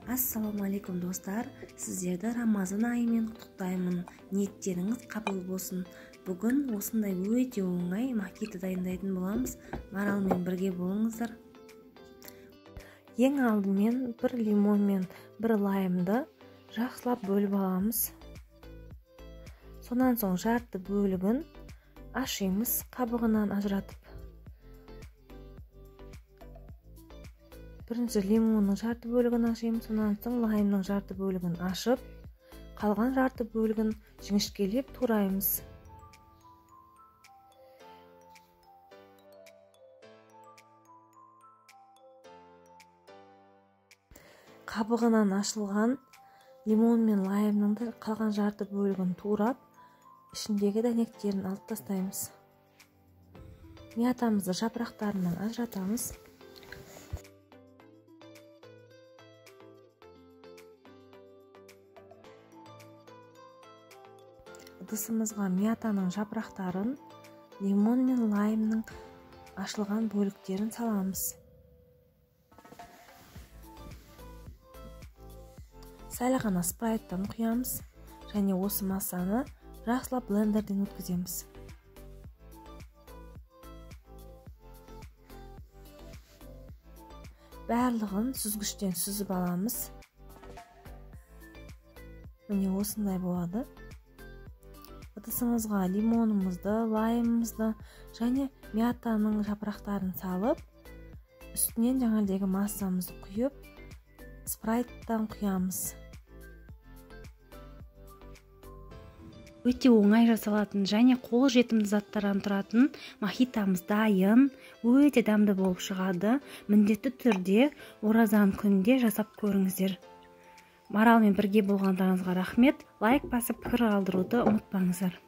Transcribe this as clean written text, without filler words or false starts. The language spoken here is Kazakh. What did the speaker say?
Ассалаумағалейкум достар, сіздерді Рамазан айымен құттықтаймын. Ниеттеріңіз қабыл болсын. Бүгін осындай өте оңай мохито дайындайтын боламыз. Маралмен бірге болыңыздар. Ең алдымен бір лимон мен бір лаймды жақсылап бөліп аламыз. Сонан соң жарты бөлігін ашимыз, қабығынан ажыратып. Бірінші лимонның жарты бөлігін ашимыз, сонан соң лаймның жарты бөлігін ашып, қалған жарты бөлігін жіңішкелеп тураймыз. Қабығынан ашылған лимон мен лаймның да қалған жарты бөлігін турап, ішіндегі дәнектерін алып тастаймыз. Мятамызды жапырақтарынан ажыратамыз. Ыдысымызға мятаның жапырақтарын, лимон мен лаймның ашылған бөліктерін саламыз. Сәл ғана спрайттан құямыз және осы массаны жақсылап блендерден өткіземіз. Барлығын сүзгіштен сүзіп аламыз. Міне осындай болады. Ыдысымызға лимонымызды, лаймымызды және мятаның жапырақтарын салып, үстінен жаңағыдегі массамызды құйып, спрайттан құямыз. Өте оңай жасалатын және қол жетімді заттардан тұратын мохитомыз дайын, өте дәмді болып шығады. Міндетті түрде оразан күнінде жасап көріңіздер. Маралмен бірге болғандарыңызға рахмет. Лайк басып, пікір қалдыруды ұмытпаңыздар.